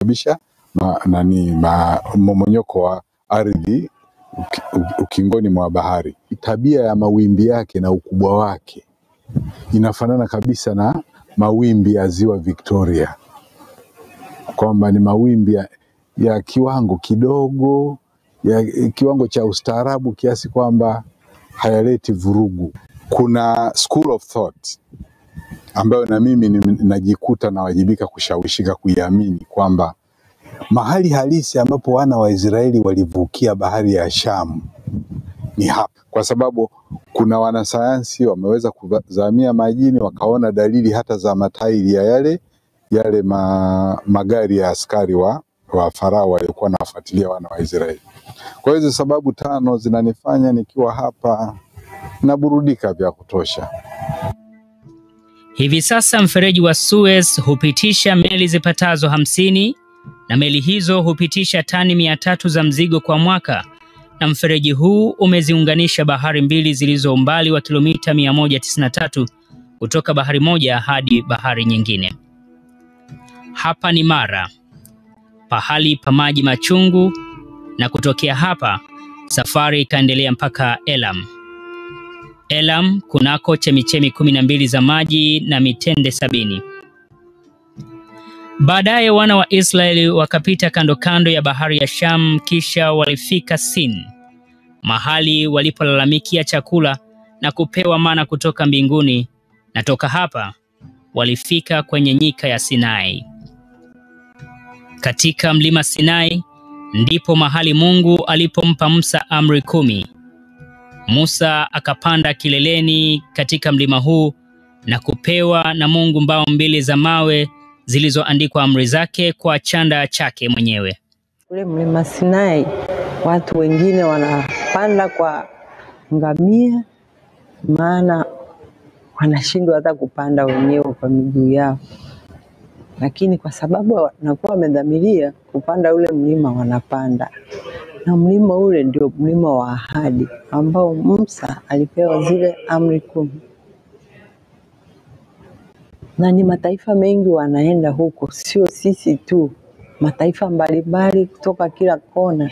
kusababisha mmomonyoko wa ardhi ukingoni mwa bahari. Tabia ya mawimbi yake na ukubwa wake inafanana kabisa na mawimbi ya Ziwa Victoria, kwamba ni mawimbi ya kiwango kidogo, ya kiwango cha ustaarabu kiasi kwamba hayaleti vurugu. Kuna school of thought ambayo na mimi najikuta nawajibika kushawishika kuiamini kwamba mahali halisi ambapo wana wa Israeli walivukia bahari ya Shamu ni hapa, kwa sababu kuna wanasayansi wameweza kuzamia majini wakaona dalili hata za matairi ya yale magari ya askari wa Farao waliokuwa wanafuatilia wana wa Israeli. Kwa hizo sababu 5 zinanifanya nikiwa hapa naburudika vya kutosha. Hivi sasa mfereji wa Suez hupitisha meli zipatazo 50 na meli hizo hupitisha tani 300 za mzigo kwa mwaka, na mfereji huu umeziunganisha bahari mbili zilizo umbali wa kilomita 193 kutoka bahari moja hadi bahari nyingine. Hapa ni Mara, pahali pa maji machungu, na kutokea hapa safari ikaendelea mpaka Elam. Elam kunako chemichemi 12 za maji na mitende 70. Baadaye wana wa Israeli wakapita kando kando ya bahari ya Sham, kisha walifika Sin, mahali walipolalamikia chakula na kupewa mana kutoka mbinguni, na toka hapa walifika kwenye nyika ya Sinai. Katika mlima Sinai ndipo mahali Mungu alipompa Musa amri 10. Musa akapanda kileleni katika mlima huu na kupewa na Mungu mbao 2 za mawe zilizoandikwa amri zake kwa chanda chake mwenyewe. Ule mlima Sinai watu wengine wanapanda kwa ngamia, maana wanashindwa hata kupanda wenyewe kwa miguu yao. Lakini kwa sababu wanakuwa wamedhamiria kupanda ule mlima, wanapanda. Na mlima ule ndio mlima wa ahadi ambao Musa alipewa zile amri 10. Na ni mataifa mengi wanaenda huko, sio sisi tu, mataifa mbalimbali kutoka kila kona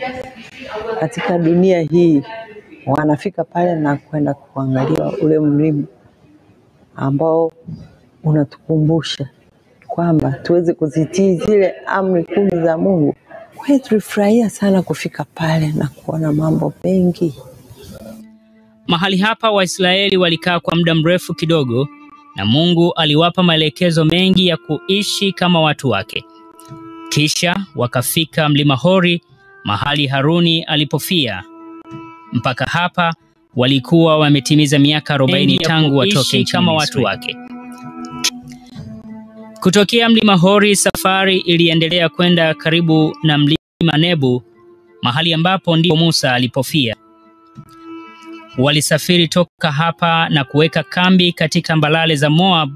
katika dunia hii wanafika pale na kwenda kuangalia ule mlima ambao unatukumbusha kwamba tuweze kuzitii zile amri 10 za Mungu. Kwa hiyo tulifurahia sana kufika pale na kuona mambo mengi. Mahali hapa Waisraeli walikaa kwa muda mrefu kidogo, na Mungu aliwapa maelekezo mengi ya kuishi kama watu wake. Kisha wakafika mlima Hori, mahali Haruni alipofia. Mpaka hapa walikuwa wametimiza miaka 40 tangu watoke kama watu wake. Kutokea mlima Hori safari iliendelea kwenda karibu na mlima Nebu, mahali ambapo ndipo Musa alipofia. Walisafiri toka hapa na kuweka kambi katika mbalale za Moab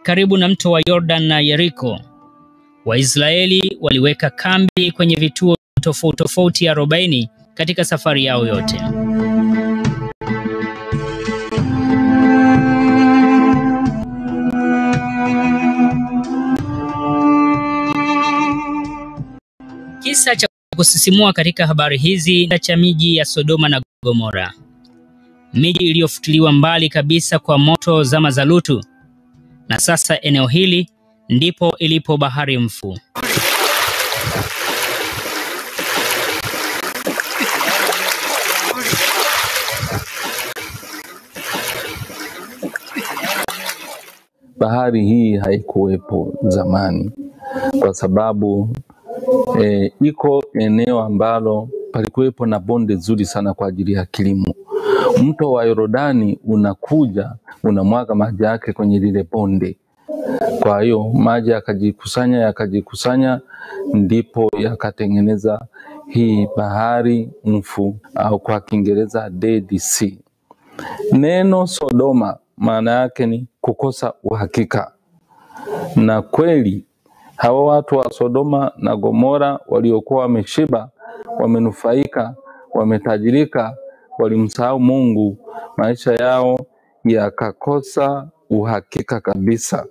karibu na mto wa Jordan na Yeriko. Waisraeli waliweka kambi kwenye vituo tofauti tofauti 40 katika safari yao yote. Kisa cha kusisimua katika habari hizi cha miji ya Sodoma na Gomora, miji iliyofutiliwa mbali kabisa kwa moto zama za Lutu, na sasa eneo hili ndipo ilipo bahari mfu. Bahari hii haikuwepo zamani kwa sababu iko eneo ambalo palikuwepo na bonde zuri sana kwa ajili ya kilimo. Mto wa Yordani unakuja unamwaga maji yake kwenye lile bonde. Kwa hiyo maji yakajikusanya, ndipo yakatengeneza hii bahari mfu, au kwa Kiingereza Dead Sea. Neno Sodoma maana yake ni kukosa uhakika. Na kweli hawa watu wa Sodoma na Gomora waliokuwa wameshiba, wamenufaika, wametajirika, walimsahau Mungu, maisha yao yakakosa uhakika kabisa.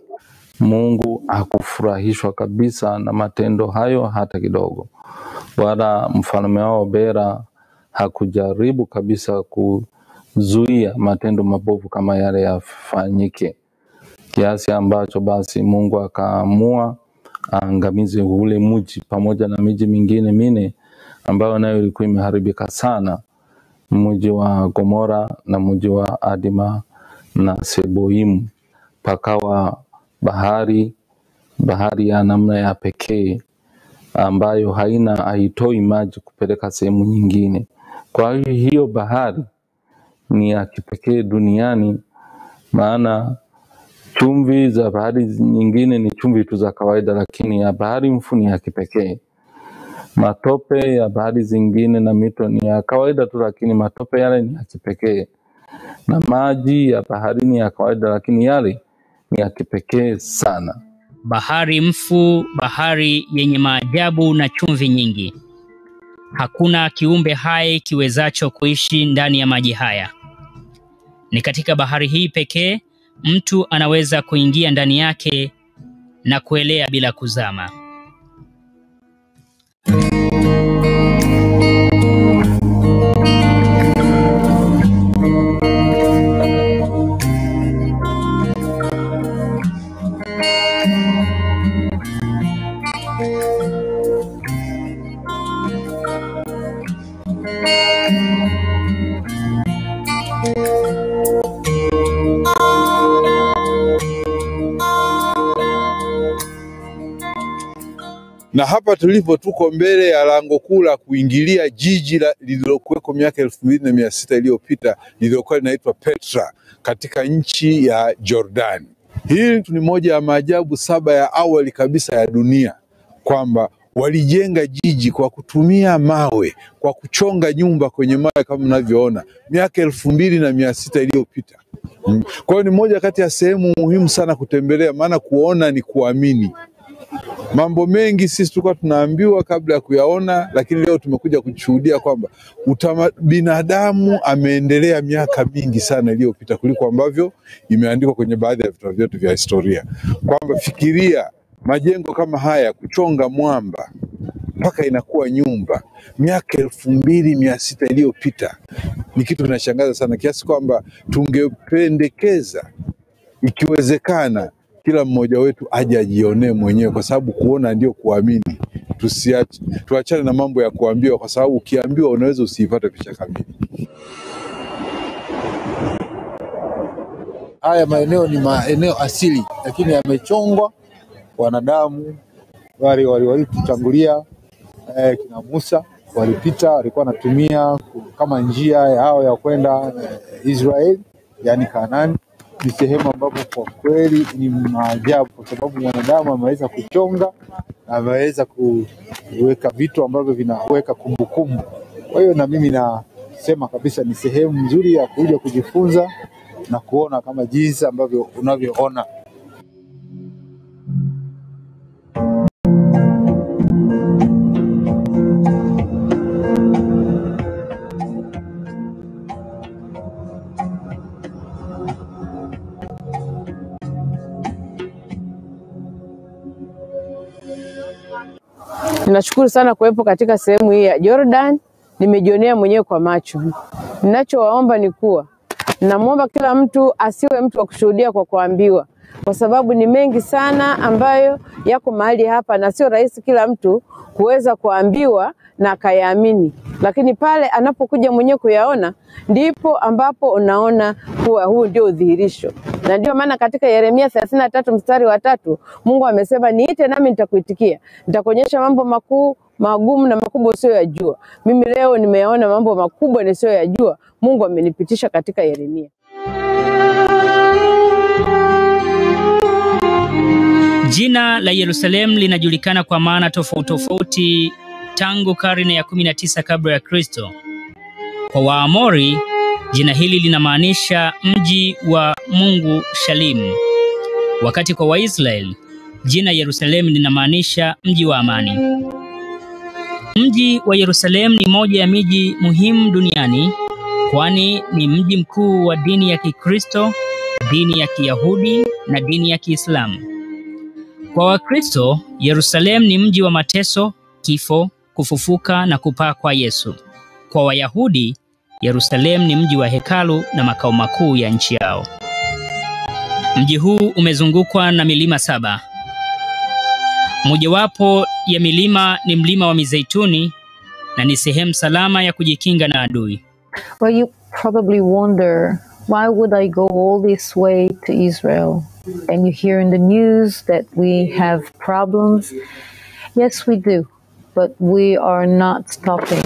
Mungu hakufurahishwa kabisa na matendo hayo hata kidogo, wala mfalme wao Bera hakujaribu kabisa kuzuia matendo mabovu kama yale yafanyike, kiasi ambacho basi Mungu akaamua aangamize ule mji pamoja na miji mingine mine ambayo nayo ilikuwa imeharibika sana, mji wa Gomora na mji wa Adima na Seboimu. Pakawa bahari ya namna ya pekee ambayo haitoi maji kupeleka sehemu nyingine. Kwa hiyo bahari ni ya kipekee duniani, maana chumvi za bahari nyingine ni chumvi tu za kawaida, lakini ya bahari mfu ni ya kipekee. Matope ya bahari zingine na mito ni ya kawaida tu, lakini matope yale ni ya kipekee. Na maji ya bahari ni ya kawaida, lakini yale ni ya kipekee sana. Bahari mfu, bahari yenye maajabu na chumvi nyingi. Hakuna kiumbe hai kiwezacho kuishi ndani ya maji haya. Ni katika bahari hii pekee mtu anaweza kuingia ndani yake na kuelea bila kuzama. Na hapa tulipo tuko mbele ya lango kuu la kuingilia jiji lililokuweko miaka 2600 iliyopita, lililokuwa linaitwa Petra katika nchi ya Jordani. Hii ni moja ya maajabu 7 ya awali kabisa ya dunia, kwamba walijenga jiji kwa kutumia mawe, kwa kuchonga nyumba kwenye mawe kama mnavyoona, miaka 2600 iliyopita. Kwa hiyo ni moja kati ya sehemu muhimu sana kutembelea, maana kuona ni kuamini. Mambo mengi sisi tulikuwa tunaambiwa kabla ya kuyaona, lakini leo tumekuja kushuhudia kwamba binadamu ameendelea miaka mingi sana iliyopita kuliko ambavyo imeandikwa kwenye baadhi ya vitabu vyetu vya historia. Kwamba fikiria majengo kama haya, kuchonga mwamba mpaka inakuwa nyumba miaka 2600 iliyopita, ni kitu kinashangaza sana, kiasi kwamba tungependekeza ikiwezekana kila mmoja wetu aje ajionee mwenyewe, kwa sababu kuona ndio kuamini. Tuachane na mambo ya kuambiwa, kwa sababu ukiambiwa unaweza usiipate picha kamili. Haya maeneo ni maeneo asili, lakini yamechongwa wanadamu wale walitutangulia, kina Musa walipita, walikuwa wanatumia kama njia yao ya kwenda Israeli, yani Kanaani. Ni sehemu ambapo kwa kweli ni maajabu, kwa sababu mwanadamu ameweza kuchonga, ameweza kuweka vitu ambavyo vinaweka kumbukumbu. Kwa hiyo na mimi nasema kabisa ni sehemu nzuri ya kuja kujifunza na kuona kama jinsi ambavyo unavyoona. Ninashukuru sana kuwepo katika sehemu hii ya Jordan, nimejionea mwenyewe kwa macho. Ninachowaomba ni kuwa, namuomba kila mtu asiwe mtu wa kushuhudia kwa kuambiwa, kwa sababu ni mengi sana ambayo yako mahali hapa na sio rahisi kila mtu kuweza kuambiwa na akayaamini. Lakini pale anapokuja mwenyewe kuyaona ndipo ambapo unaona kuwa huu ndio udhihirisho. Na ndio maana katika Yeremia 33 mstari wa 3 Mungu amesema, niite nami nitakuitikia, nitakuonyesha mambo makuu magumu na makubwa usiyoyajua. Mimi leo nimeyaona mambo makubwa nisiyoyajua, Mungu amenipitisha katika Yeremia. Jina la Yerusalemu linajulikana kwa maana tofauti tofauti tangu karne ya 19 kabla ya Kristo. Kwa Waamori, jina hili linamaanisha mji wa Mungu Shalimu, wakati kwa Waisraeli jina Yerusalemu linamaanisha mji wa amani. Mji wa Yerusalemu ni moja ya miji muhimu duniani, kwani ni mji mkuu wa dini ya Kikristo, dini ya Kiyahudi na dini ya Kiislamu. Kwa Wakristo, Yerusalemu ni mji wa mateso, kifo, kufufuka na kupaa kwa Yesu. Kwa Wayahudi, Yerusalemu ni mji wa hekalu na makao makuu ya nchi yao. Mji huu umezungukwa na milima 7. Mojawapo ya milima ni mlima wa Mizeituni na ni sehemu salama ya kujikinga na adui. Well, you probably wonder, why would I go all this way to Israel? And you hear in the news that we have problems. Yes, we do, but we are not stopping.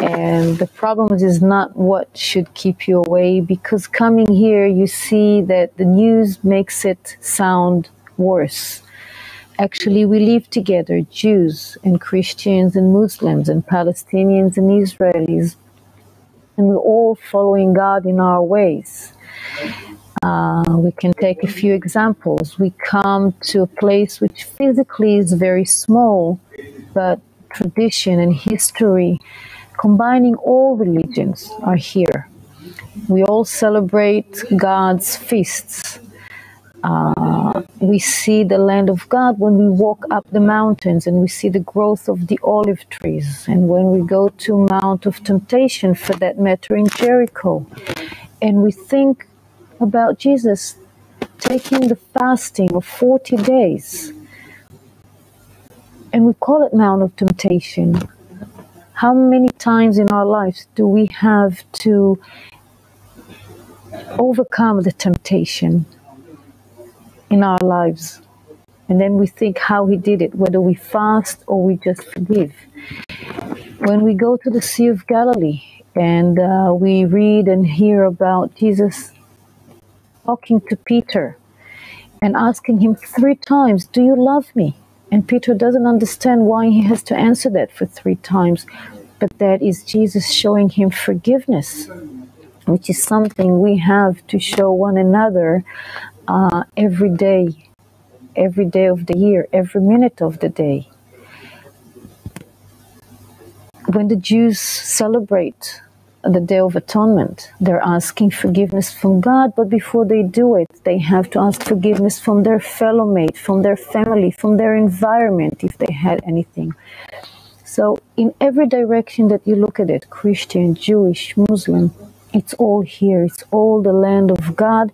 And the problems is not what should keep you away, because coming here, you see that the news makes it sound worse. Actually, we live together, Jews and Christians and Muslims and Palestinians and Israelis, and we're all following God in our ways. We can take a few examples. We come to a place which physically is very small, but tradition and history, combining all religions, are here. We all celebrate God's feasts. We see the land of God when we walk up the mountains and we see the growth of the olive trees, and when we go to Mount of Temptation, for that matter, in Jericho, and we think about Jesus taking the fasting of 40 days, and we call it Mount of Temptation. How many times in our lives do we have to overcome the temptation in our lives? And then we think how he did it, whether we fast or we just forgive. When we go to the Sea of Galilee and we read and hear about Jesus talking to Peter and asking him 3 times, do you love me? And Peter doesn't understand why he has to answer that for 3 times. But that is Jesus showing him forgiveness, which is something we have to show one another every day of the year, every minute of the day. When the Jews celebrate the Day of Atonement, they're asking forgiveness from God, but before they do it, they have to ask forgiveness from their fellow mate, from their family, from their environment, if they had anything. So in every direction that you look at it, Christian, Jewish, Muslim, it's all here. It's all the land of God,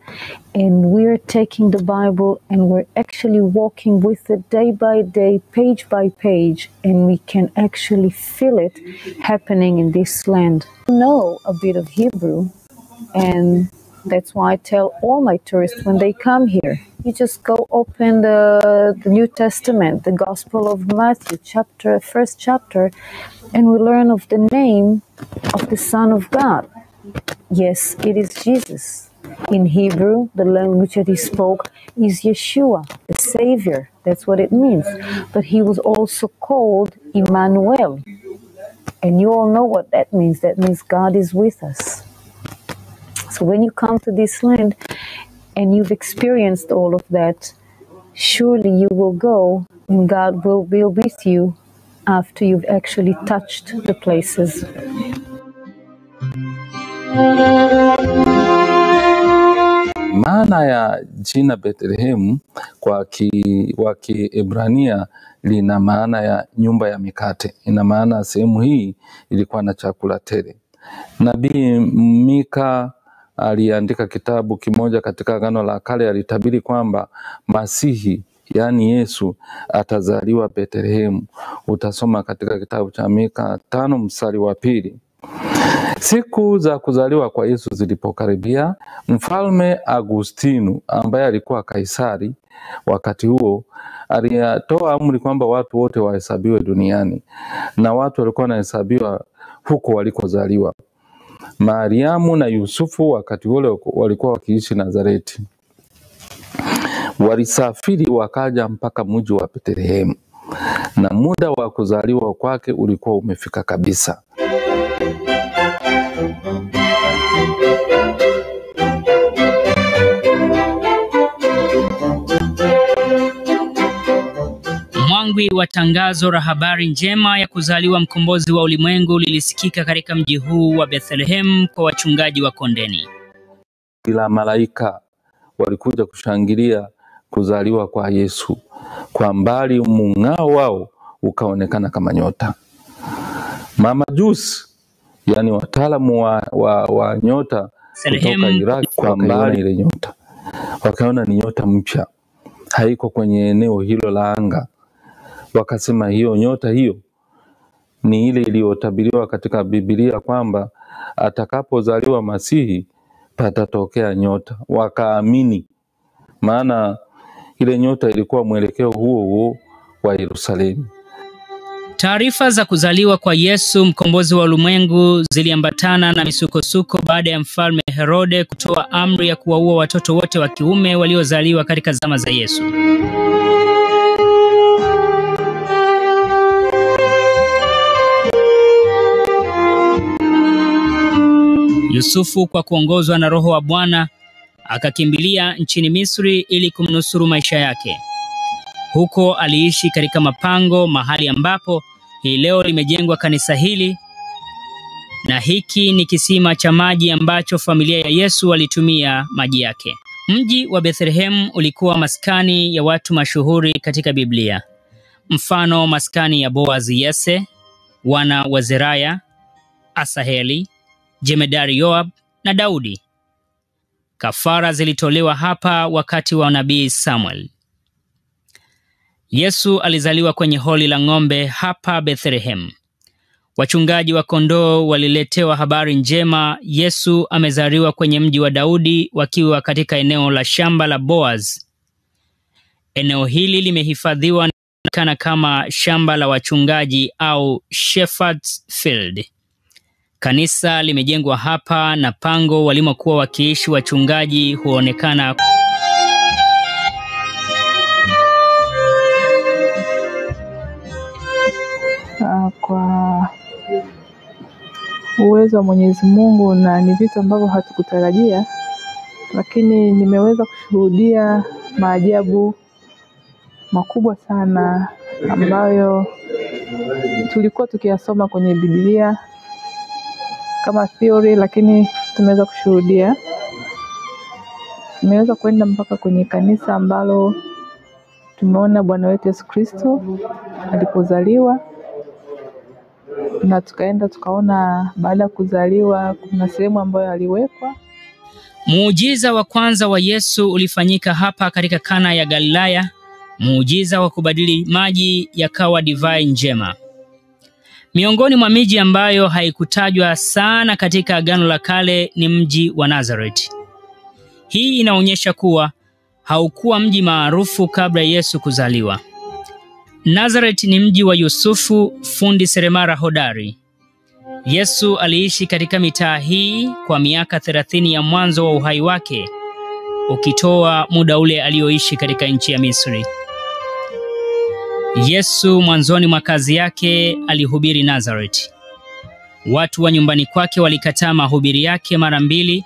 and we're taking the Bible and we're actually walking with it day by day, page by page, and we can actually feel it happening in this land. I know a bit of Hebrew, and that's why I tell all my tourists when they come here, you just go open the New Testament, the Gospel of Matthew, first chapter, and we learn of the name of the Son of God. Yes, it is Jesus. In Hebrew, the language that he spoke is Yeshua, the Savior. That's what it means. But he was also called Emmanuel. And you all know what that means. That means God is with us. So when you come to this land and you've experienced all of that, surely you will go and God will be with you after you've actually touched the places. Maana ya jina Bethlehemu kwa Kiebrania lina maana ya nyumba ya mikate. Ina maana sehemu hii ilikuwa na chakula tele. Nabii Mika aliandika kitabu kimoja katika Agano la Kale, alitabiri kwamba Masihi, yaani Yesu, atazaliwa Bethlehemu. Utasoma katika kitabu cha Mika 5 mstari wa 2. Siku za kuzaliwa kwa Yesu zilipokaribia, Mfalme Agustino ambaye alikuwa Kaisari wakati huo alitoa amri kwamba watu wote wahesabiwe duniani, na watu walikuwa wanahesabiwa huko walikozaliwa. Mariamu na Yusufu wakati ule walikuwa wakiishi Nazareti. Walisafiri wakaja mpaka mji wa Bethlehemu, na muda wa kuzaliwa kwake ulikuwa umefika kabisa. Mwangwi wa tangazo la habari njema ya kuzaliwa mkombozi wa ulimwengu lilisikika katika mji huu wa Bethlehem kwa wachungaji wa kondeni. Ila malaika walikuja kushangilia kuzaliwa kwa Yesu. Kwa mbali mung'ao wao ukaonekana kama nyota. Mamajusi, yani wataalamu wa nyota kutoka Iraq, kwa mbali ile nyota wakaona ni nyota mpya, haiko kwenye eneo hilo la anga. Wakasema hiyo nyota hiyo ni ile iliyotabiriwa katika Biblia kwamba atakapozaliwa Masihi patatokea nyota. Wakaamini, maana ile nyota ilikuwa mwelekeo huo huo wa Yerusalemu. Taarifa za kuzaliwa kwa Yesu mkombozi wa ulimwengu ziliambatana na misukosuko baada ya mfalme Herode kutoa amri ya kuwaua watoto wote wa kiume waliozaliwa katika zama za Yesu. Yusufu, kwa kuongozwa na Roho wa Bwana, akakimbilia nchini Misri ili kumnusuru maisha yake. Huko aliishi katika mapango, mahali ambapo hii leo limejengwa kanisa hili, na hiki ni kisima cha maji ambacho familia ya Yesu walitumia maji yake. Mji wa Bethlehem ulikuwa maskani ya watu mashuhuri katika Biblia. Mfano, maskani ya Boaz Yese, wana wa Zeraya, Asaheli, Jemedari Yoab na Daudi. Kafara zilitolewa hapa wakati wa nabii Samuel. Yesu alizaliwa kwenye holi la ng'ombe hapa Bethlehem. Wachungaji wa kondoo waliletewa habari njema, Yesu amezaliwa kwenye mji wa Daudi, wakiwa katika eneo la shamba la Boaz. Eneo hili limehifadhiwa na kama shamba la wachungaji au Shepherd's Field. Kanisa limejengwa hapa na pango walimokuwa wakiishi wachungaji huonekana. Kwa uwezo wa Mwenyezi Mungu, na ni vitu ambavyo hatukutarajia, lakini nimeweza kushuhudia maajabu makubwa sana ambayo tulikuwa tukiyasoma kwenye Biblia kama theory, lakini tumeweza kushuhudia. Tumeweza kwenda mpaka kwenye kanisa ambalo tumeona Bwana wetu Yesu Kristo alipozaliwa, na tukaenda tukaona baada ya kuzaliwa kuna sehemu ambayo aliwekwa. Muujiza wa kwanza wa Yesu ulifanyika hapa katika Kana ya Galilaya, muujiza wa kubadili maji yakawa divai njema. Miongoni mwa miji ambayo haikutajwa sana katika Agano la Kale ni mji wa Nazareth. Hii inaonyesha kuwa haukuwa mji maarufu kabla Yesu kuzaliwa. Nazareth ni mji wa Yusufu, fundi seremala hodari. Yesu aliishi katika mitaa hii kwa miaka 30 ya mwanzo wa uhai wake, ukitoa muda ule alioishi katika nchi ya Misri. Yesu mwanzoni mwa kazi yake alihubiri Nazareth. Watu wa nyumbani kwake walikataa mahubiri yake mara mbili,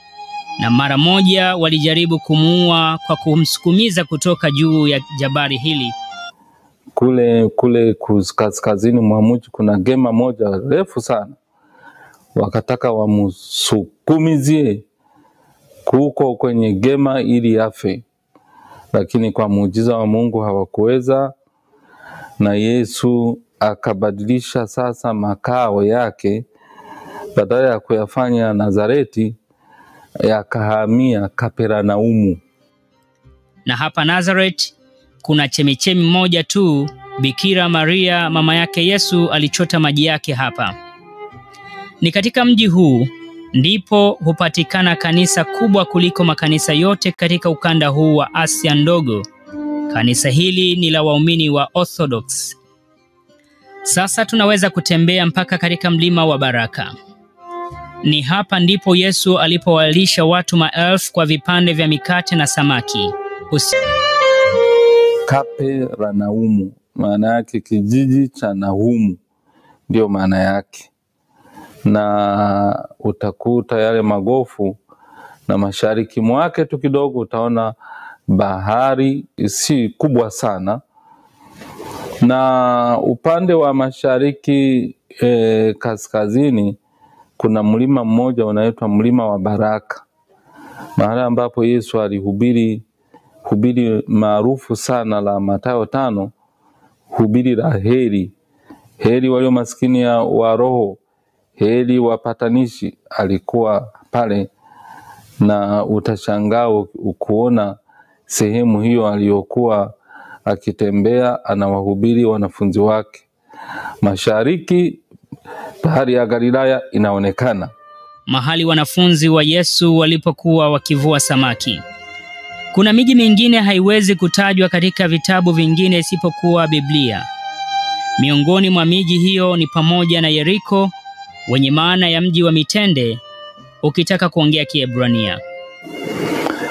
na mara moja walijaribu kumuua kwa kumsukumiza kutoka juu ya jabari hili. Kule kaskazini mwa mji kuna gema moja refu sana. Wakataka wamsukumizie huko kwenye gema ili afe, lakini kwa muujiza wa Mungu hawakuweza, na Yesu akabadilisha sasa makao yake, badala ya kuyafanya Nazareti yakahamia Kapernaumu. Na hapa Nazareth kuna chemichemi moja tu. Bikira Maria mama yake Yesu alichota maji yake hapa. Ni katika mji huu ndipo hupatikana kanisa kubwa kuliko makanisa yote katika ukanda huu wa Asia ndogo. Kanisa hili ni la waumini wa Orthodox. Sasa tunaweza kutembea mpaka katika mlima wa Baraka. Ni hapa ndipo Yesu alipowalisha watu maelfu kwa vipande vya mikate na samaki. Kapernaumu maana yake kijiji cha Nahumu, ndio maana yake. Na utakuta yale magofu, na mashariki mwake tu kidogo utaona bahari si kubwa sana, na upande wa mashariki kaskazini kuna mlima mmoja unaitwa mlima wa Baraka, mahali ambapo Yesu alihubiri hubiri maarufu sana la Mathayo 5, hubiri la heri, heri walio maskini wa roho, heri wapatanishi, alikuwa pale. Na utashangaa kuona sehemu hiyo aliyokuwa akitembea anawahubiri wanafunzi wake. Mashariki bahari ya Galilaya inaonekana, mahali wanafunzi wa Yesu walipokuwa wakivua samaki. Kuna miji mingine haiwezi kutajwa katika vitabu vingine isipokuwa Biblia. Miongoni mwa miji hiyo ni pamoja na Yeriko, wenye maana ya mji wa mitende ukitaka kuongea Kiebrania.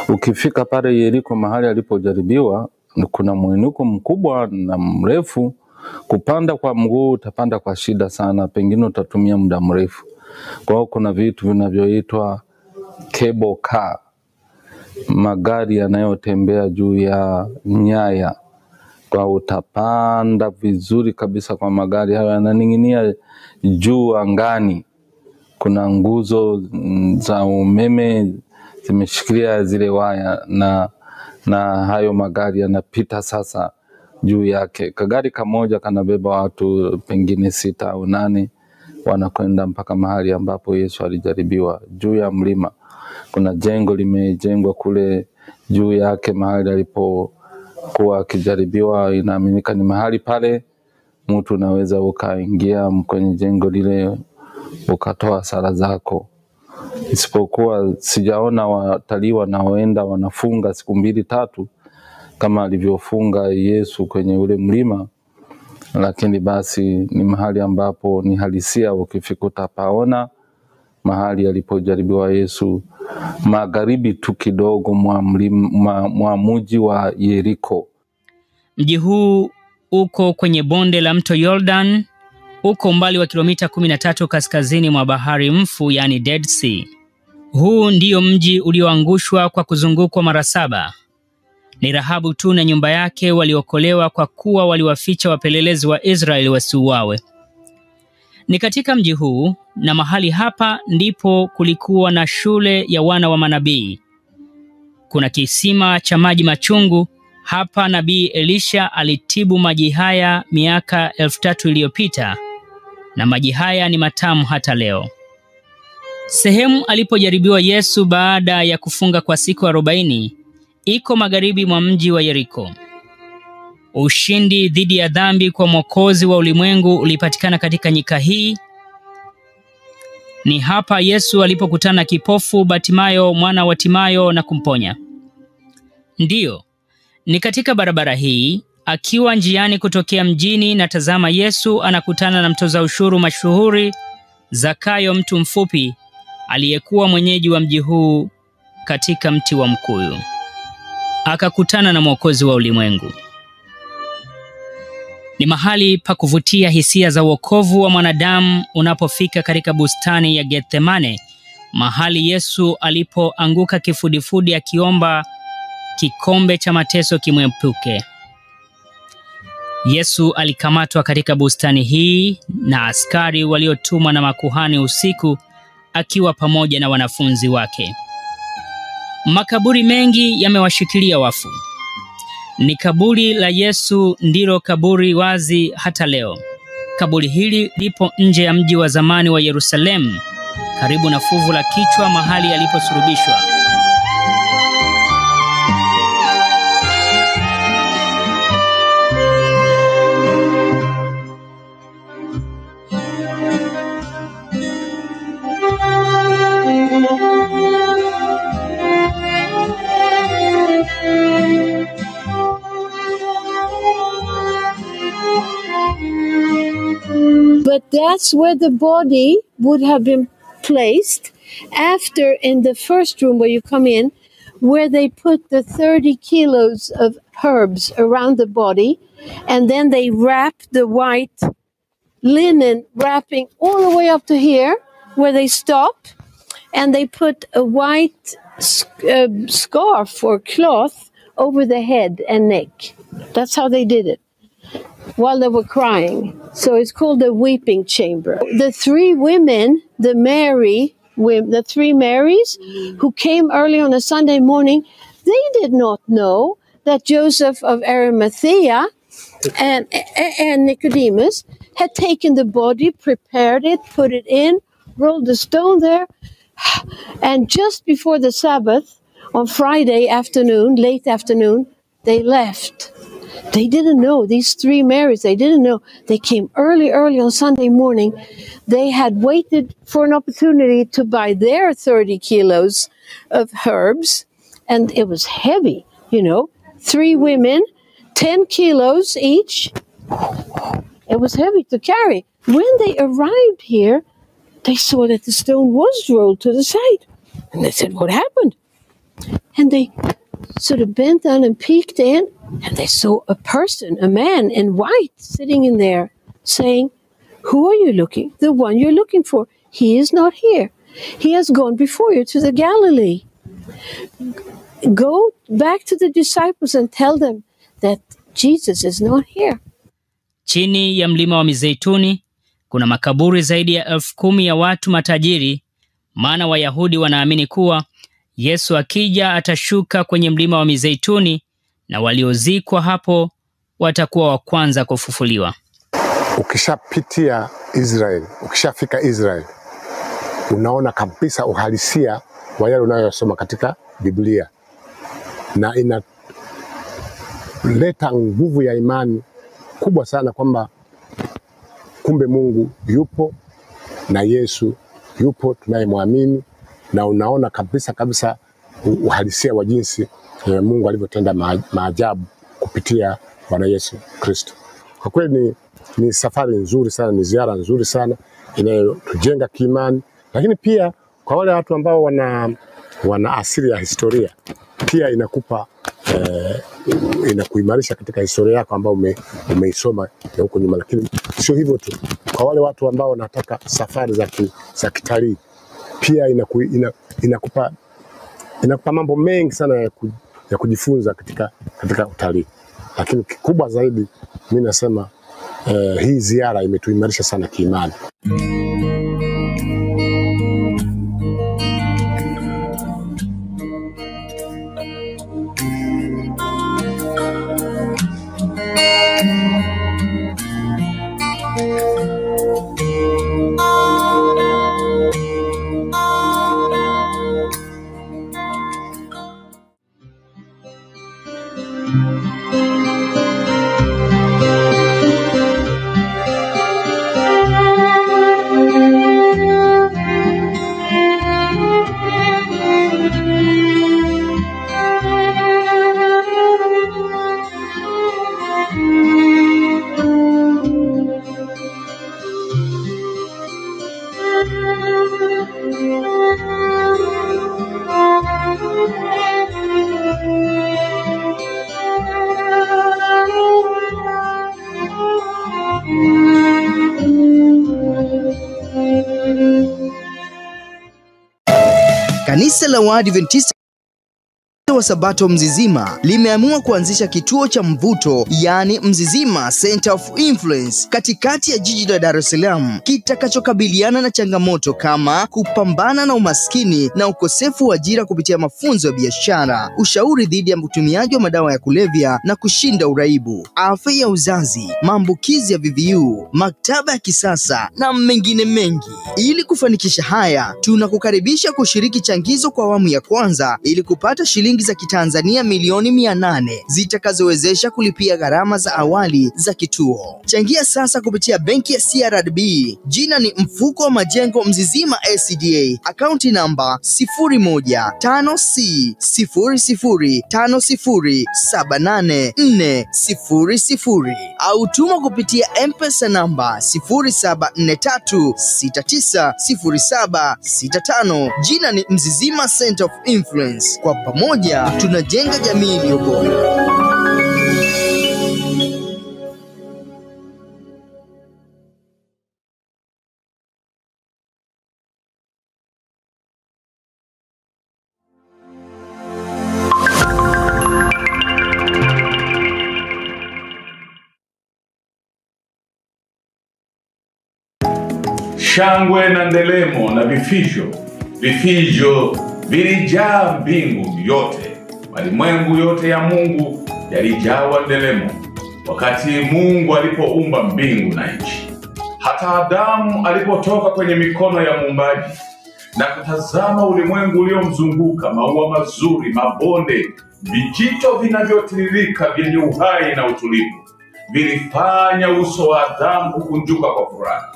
Ukifika pale Yeriko mahali alipojaribiwa, kuna mwinuko mkubwa na mrefu. Kupanda kwa mguu utapanda kwa shida sana, pengine utatumia muda mrefu. Kwa hiyo kuna vitu vinavyoitwa cable car, magari yanayotembea juu ya nyaya. Kwa utapanda vizuri kabisa kwa magari hayo, yananing'inia juu angani. Kuna nguzo za umeme zimeshikilia zile waya na hayo magari yanapita sasa juu yake. Kagari kamoja kanabeba watu pengine 6 au 8, wanakwenda mpaka mahali ambapo Yesu alijaribiwa juu ya mlima. Kuna jengo limejengwa kule juu yake mahali alipokuwa akijaribiwa. Inaaminika ni mahali pale mtu unaweza ukaingia kwenye jengo lile ukatoa sala zako. Isipokuwa sijaona watalii wanaoenda wanafunga siku 2 3 kama alivyofunga Yesu kwenye ule mlima, lakini basi ni mahali ambapo ni halisia, ukifika utapaona mahali alipojaribiwa Yesu, magharibi tu kidogo mwa mji wa Yeriko. Mji huu uko kwenye bonde la mto Jordan, uko umbali wa kilomita 13 kaskazini mwa bahari mfu, yani Dead Sea. Huu ndiyo mji ulioangushwa kwa kuzungukwa mara 7. Ni Rahabu tu na nyumba yake waliokolewa kwa kuwa waliwaficha wapelelezi wa Israeli wasiuawe. Ni katika mji huu na mahali hapa ndipo kulikuwa na shule ya wana wa manabii. Kuna kisima cha maji machungu. Hapa nabii Elisha alitibu maji haya miaka 3000 iliyopita, na maji haya ni matamu hata leo. Sehemu alipojaribiwa Yesu baada ya kufunga kwa siku 40 iko magharibi mwa mji wa Yeriko. Ushindi dhidi ya dhambi kwa Mwokozi wa ulimwengu ulipatikana katika nyika hii. Ni hapa Yesu alipokutana kipofu Batimayo mwana wa Timayo na kumponya. Ndiyo, ni katika barabara hii, akiwa njiani kutokea mjini na tazama, Yesu anakutana na mtoza ushuru mashuhuri Zakayo, mtu mfupi aliyekuwa mwenyeji wa mji huu katika mti wa mkuyu. Akakutana na Mwokozi wa ulimwengu. Ni mahali pa kuvutia hisia za wokovu wa mwanadamu unapofika katika bustani ya Gethsemane, mahali Yesu alipoanguka kifudifudi akiomba kikombe cha mateso kimwepuke. Yesu alikamatwa katika bustani hii na askari waliotumwa na makuhani usiku, akiwa pamoja na wanafunzi wake. Makaburi mengi yamewashikilia wafu. Ni kaburi la Yesu ndilo kaburi wazi hata leo. Kaburi hili lipo nje ya mji wa zamani wa Yerusalemu, karibu na fuvu la kichwa mahali aliposulubishwa. But that's where the body would have been placed after, in the first room where you come in, where they put the 30 kilos of herbs around the body, and then they wrap the white linen wrapping all the way up to here, where they stop, and they put a white scarf or cloth over the head and neck. That's how they did it while they were crying. So it's called the weeping chamber. The three women, the three Marys who came early on a Sunday morning, they did not know that Joseph of Arimathea and Nicodemus had taken the body, prepared it, put it in, rolled the stone there, and just before the Sabbath, on Friday afternoon, late afternoon, they left. They didn't know, these three Marys, they didn't know. They came early, early on Sunday morning. They had waited for an opportunity to buy their 30 kilos of herbs, and it was heavy, you know. 3 women, 10 kilos each. It was heavy to carry. When they arrived here, they saw that the stone was rolled to the side. And they said, what happened? And they sort of bent down and peeked in, and they saw a person, a man in white, sitting in there saying, who are you looking? The one you're looking for. He is not here. He has gone before you to the Galilee. Go back to the disciples and tell them that Jesus is not here. Chini ya mlima wa Mizeituni kuna makaburi zaidi ya 10,000 ya watu matajiri, maana Wayahudi wanaamini kuwa Yesu akija atashuka kwenye mlima wa Mizeituni na waliozikwa hapo watakuwa wa kwanza kufufuliwa. Ukishapitia Israel, ukishafika Israel, unaona kabisa uhalisia wa yale unayosoma katika Biblia, na inaleta nguvu ya imani kubwa sana kwamba kumbe Mungu yupo na Yesu yupo tunayemwamini, na unaona kabisa kabisa uhalisia wa jinsi Mungu alivyotenda maajabu kupitia Bwana Yesu Kristo. Kwa kweli ni safari nzuri sana, ni ziara nzuri sana inayotujenga kiimani, lakini pia kwa wale watu ambao wana asili ya historia pia inakupa inakuimarisha katika historia yako ambayo umeisoma ya huko nyuma. Lakini sio hivyo tu, kwa wale watu ambao wanataka safari za kitalii pia inakupa mambo mengi sana ya kujifunza katika utalii. Lakini kikubwa zaidi mimi nasema hii ziara imetuimarisha sana kiimani. Kanisa la Waadventista wa Sabato Mzizima limeamua kuanzisha kituo cha mvuto, yani Mzizima Center of Influence, katikati ya jiji la Dar es Salaam, kitakachokabiliana na changamoto kama kupambana na umaskini na ukosefu wa ajira kupitia mafunzo ya biashara, ushauri dhidi ya mtumiaji wa madawa ya kulevya na kushinda uraibu, afya ya uzazi, maambukizi ya VVU, maktaba ya kisasa na mengine mengi. Ili kufanikisha haya, tunakukaribisha kushiriki changizo kwa awamu ya kwanza ili kupata shilingi za Kitanzania milioni 800 zitakazowezesha kulipia gharama za awali za kituo. Changia sasa kupitia benki ya CRDB. Jina ni Mfuko wa Majengo Mzizima SDA. Akaunti namba 015C005078400 au tuma kupitia M-Pesa namba 0743690765. Jina ni Mzizima Center of Influence. Kwa pamoja tunajenga jamii iliyo bora. Shangwe na ndelemo na vifijo vilijaa mbingu yote. Malimwengu yote ya Mungu yalijawa ndelemo wakati Mungu alipoumba mbingu na nchi. Hata Adamu alipotoka kwenye mikono ya Muumbaji na kutazama ulimwengu uliomzunguka, maua mazuri, mabonde, vijito vinavyotiririka vyenye uhai na utulivu, vilifanya uso wa Adamu kukunjuka kwa furaha.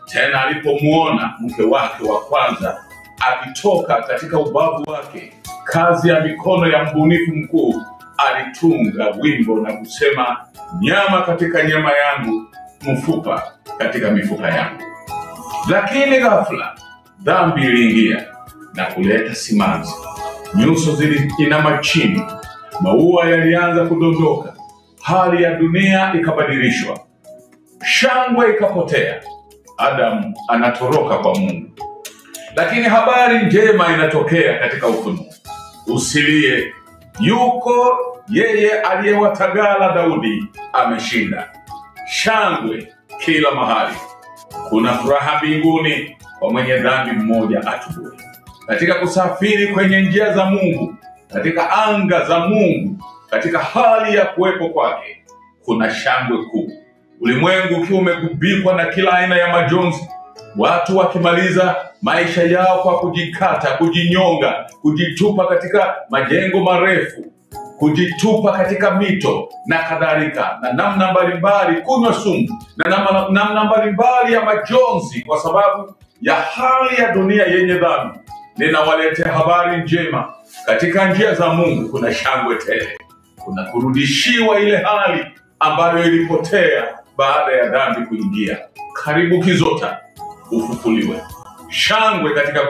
Tena alipomuona mke wake wa kwanza akitoka katika ubavu wake, kazi ya mikono ya mbunifu mkuu, alitunga wimbo na kusema, nyama katika nyama yangu, mfupa katika mifupa yangu. Lakini ghafla dhambi iliingia na kuleta simanzi. Nyuso ziliinama chini, maua yalianza kudondoka, hali ya dunia ikabadilishwa, shangwe ikapotea. Adamu anatoroka kwa Mungu. Lakini habari njema inatokea katika Ufunuo. Usilie, yuko yeye aliyewatagala Daudi, ameshinda. Shangwe kila mahali. Kuna furaha mbinguni kwa mwenye dhambi mmoja atubuye. Katika kusafiri kwenye njia za Mungu, katika anga za Mungu, katika hali ya kuwepo kwake, kuna shangwe kuu. Ulimwengu ukiwa umegubikwa na kila aina ya majonzi, watu wakimaliza maisha yao kwa kujikata, kujinyonga, kujitupa katika majengo marefu, kujitupa katika mito na kadhalika, na namna mbalimbali kunywa sumu, na namna mbalimbali ya majonzi kwa sababu ya hali ya dunia yenye dhambi. Ninawaletea habari njema. Katika njia za Mungu kuna shangwe tele, kuna kurudishiwa ile hali ambayo ilipotea baada ya dhambi kuingia. Karibu Kizota, ufufuliwe. Shangwe katika